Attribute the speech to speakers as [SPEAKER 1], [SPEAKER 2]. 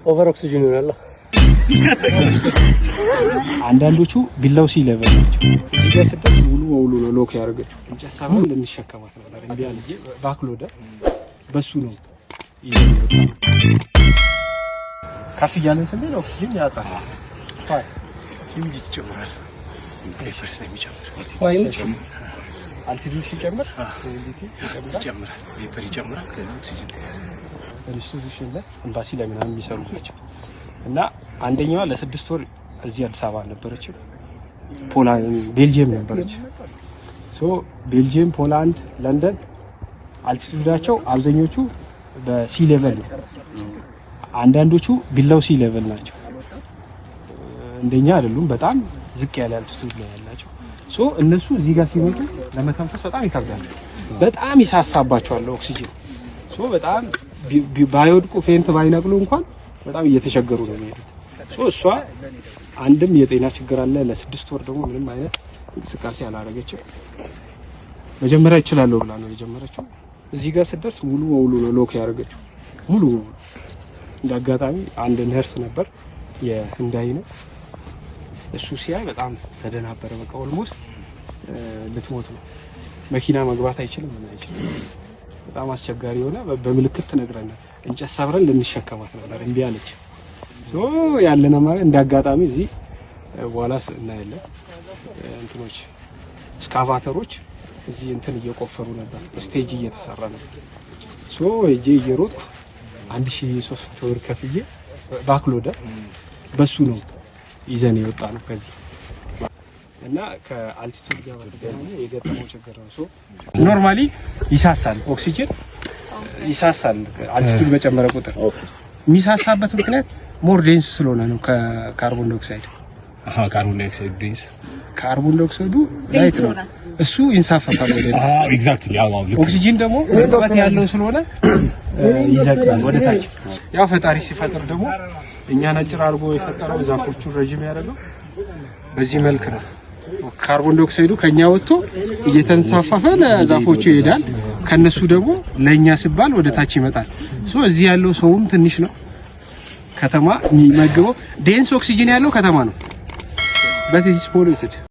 [SPEAKER 1] Over oxygen ይሆናል።
[SPEAKER 2] አንዳንዶቹ below sea level ናቸው። እዚህ ጋር ስደርስ ሙሉ በሙሉ ነው lock ያደረገችው። እንጨት ሰብረን ልንሸከማት ነበር፣ እምቢ አለች። Backloader በሱ ነው ይዘን የወጣነው። ከፍ እያለን ስንሄድ ኦክሲጅን ያጣል።
[SPEAKER 3] Humidity ይጨምራል። Vapor ስለሚጨምር
[SPEAKER 2] Altitude ሲጨምር humidity ይጨምራል።
[SPEAKER 3] ይጨምራል። Vapor ይጨምራል። ከዛ ኦክሲጅን ትያለህ።
[SPEAKER 2] Institution ላይ፣ ኤምባሲ ላይ ምናምን የሚሰሩ ናቸው እና አንደኛዋ ለ6 ወር እዚህ አዲስ አበባ አልነበረችም። ፖላንድ፣ ቤልጅየም ነበረች። So ቤልጅየም፣ ፖላንድ፣ ለንደን altitude ኣቸው አብዛኞቹ በ sea level ነው። አንዳንዶቹ below sea level ናቸው። እንደኛ አይደሉም። በጣም ዝቅ ያለ altitude ነው ያላቸው። So እነሱ እዚህ ጋር ሲመጡ ለመተንፈስ በጣም ይከብዳል። በጣም ይሳሳባቸዋል ኦክሲጅን። So በጣም ባይወድቁ፣ faint ባይነቅሉ እንኳን በጣም እየተቸገሩ ነው የሚሄዱት። So እሷ አንድም የጤና ችግር አለ። ለ6 ወር ደግሞ ምንም አይነት እንቅስቃሴ አላደረገችም። መጀመሪያ እችላለሁ ብላ ነው የጀመረችው። እዚህ ጋር ስትደርስ ሙሉ በሙሉ ነው lock ያደረገችው። ሙሉ በሙሉ። እንደ አጋጣሚ አንድ ነርስ ነበር፣ የህንዳዊ ነው። እሱ ሲያይ በጣም ተደናበረ። በቃ almost ልትሞት ነው። መኪና መግባት አይችልም፣ ምን አይችልም። በጣም አስቸጋሪ የሆነ በምልክት ትነግረናል። እንጨት ሰብረን ልንሸከማት ነበር፣ እምቢ አለች። So ያለን ማለት እንደ አጋጣሚ እዚህ በኋላ እናያለን፣ እንትኖች እስካቫተሮች እዚህ እንትን እየቆፈሩ ነበር፣ stage እየተሰራ ነበር። So እጄ እየሮጥኩ 1300 ብር ከፍዬ backloader በሱ ነው ይዘን የወጣነው ከዚህ። እና ከ altitude ጋር በተገናኘ የገጠመው ችግር ነው። So normally ይሳሳል፣ ኦክሲጅን ይሳሳል። Altitude በጨመረ ቁጥር የሚሳሳበት ምክንያት more dense ስለሆነ ነው ከ carbon dioxide።
[SPEAKER 3] አሃ፣ carbon dioxide dense።
[SPEAKER 2] Carbon dioxide ኡ light ነው፣ እሱ ይንሳፈፋል ወደ ላይ።
[SPEAKER 3] Exactly፣ አዎ፣ ልክ ነው።
[SPEAKER 2] ኦክሲጂን ደግሞ እርጥበት ያለው ስለሆነ ይዘቅጣል ወደ ታች። ያው ፈጣሪ ሲፈጥር ደግሞ እኛን አጭር አድርጎ የፈጠረው፣ ዛፎቹን ረጅም ያደረገው በዚህ መልክ ነው። Carbon dioxide ኡ ከኛ ወጥቶ እየተንሳፈፈ ለዛፎቹ ይሄዳል። ከነሱ ደግሞ ለእኛ ሲባል ወደ ታች ይመጣል። So እዚህ ያለው ሰውም ትንሽ ነው። ከተማ የሚመግበው dense ኦክሲጂን ያለው ከተማ ነው። But it's polluted.